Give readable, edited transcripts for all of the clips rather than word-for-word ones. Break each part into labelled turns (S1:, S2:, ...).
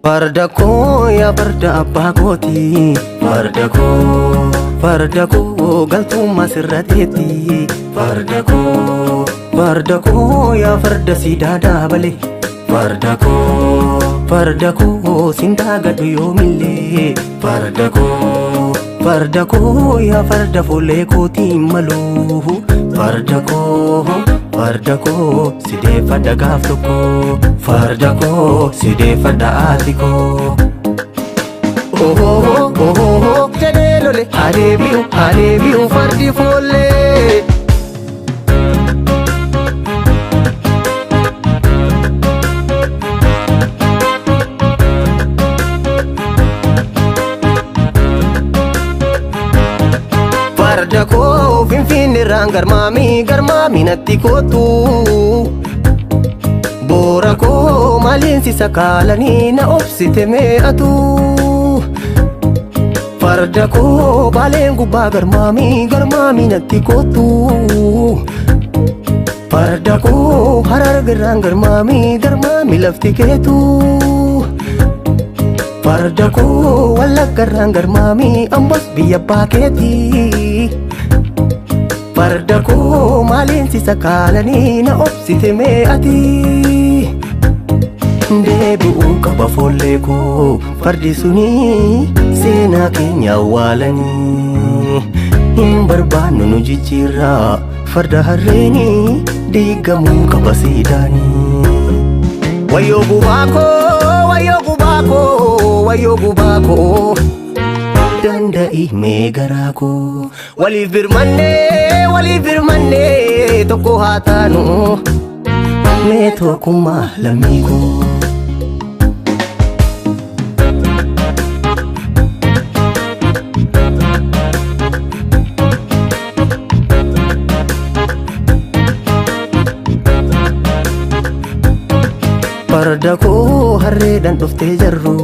S1: Farda koo yaa farda abbaa kooti. Farda koo, farda koo galtummaa sirra teetti. Farda koo, farda koo yaa farda siidaa daabale. Farda koo, farda koo sintaa gadhu yoomillee. Farda koo, farda koo yaa farda fuullee kootiin malu. Farda koo, farda koo si deeffadha gaaf tokko. Farda koo si deeffadha haati koo. Ohoo ohoo jedhee lole adeebi'u adeebi'u fardi foollee. Farda koo finfinneerraan garmaamii garmaamii natti kootu. Boora koo maaliin si sakaalanii na obsite mee'atu. Farda koo baaleen gubbaa garmaamii garmaamii natti kootu. Farda koo harargerraan garmaamii garmaamii lafti keetu. Farda koo wallaggarraan garmaamii ambos biyya abbaa keetii. Farda koo maaliin si sakaalanii na obsite mee'ati. Deebi'uu qaba foollee koo fardi suni seenaa keenya awwaalanii. Hin barbaannu nu jijjiirraa farda harreeni diigamuu qaba siidaanii. Wayyoo gubaa koo, wayyoo gubaa koo, wayyoo gubaa koo. Danda'i mee garaa koo. Waliif birmannee, waliif birmannee tokko haa taanu. Mee tokkummaa lammii koo. Farda koo harreedhaan dhuftee jarru.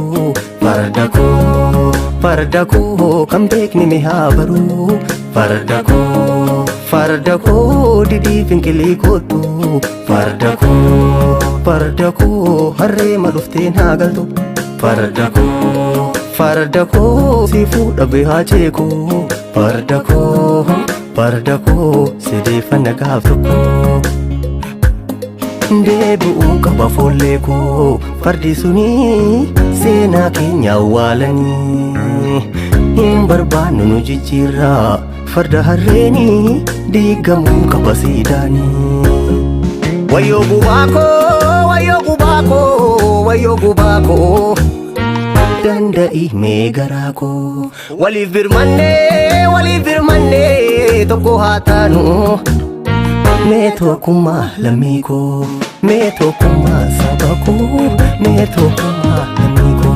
S1: Farda koo, farda koo kan beekni mee haa baru. Farda koo, farda koo didii finqilii kootu. Farda koo, farda koo harree ma dhuftee naa galtu. Farda koo, farda koo si fuudha beehaa ceekoo. Farda koo, farda koo si deeffanna gaaf tokko. Deebi'uu qaba foollee koo fardi suni seenaa keenya awwaalanii. Hin barbaannu nu jijjiirraa farda harreeni diigamuu qaba siidaanii. Wayyoo gubaa koo, wayyoo gubaa koo, wayyoo gubaa koo. Danda'i mee garaa koo. Waliif birmannee, waliif birmannee tokko haa taanu. Mee tokkummaa lammii koo, mee tokkummaa saba koo, mee tokkummaa lammii koo,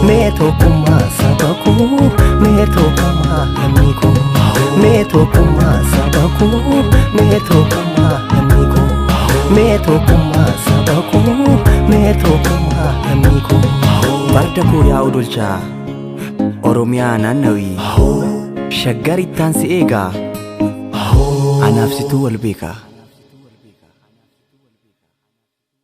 S1: mee tokkummaa saba koo, mee tokkummaa lammii koo, mee tokkummaa saba koo, mee tokkummaa lammii koo, mee tokkummaa saba koo, mee tokkummaa lammii koo.
S2: Farda koo yaa odolchaa Oromiyaa naannawii shaggar ittaan si eegaa anaaf situu wal beekaa.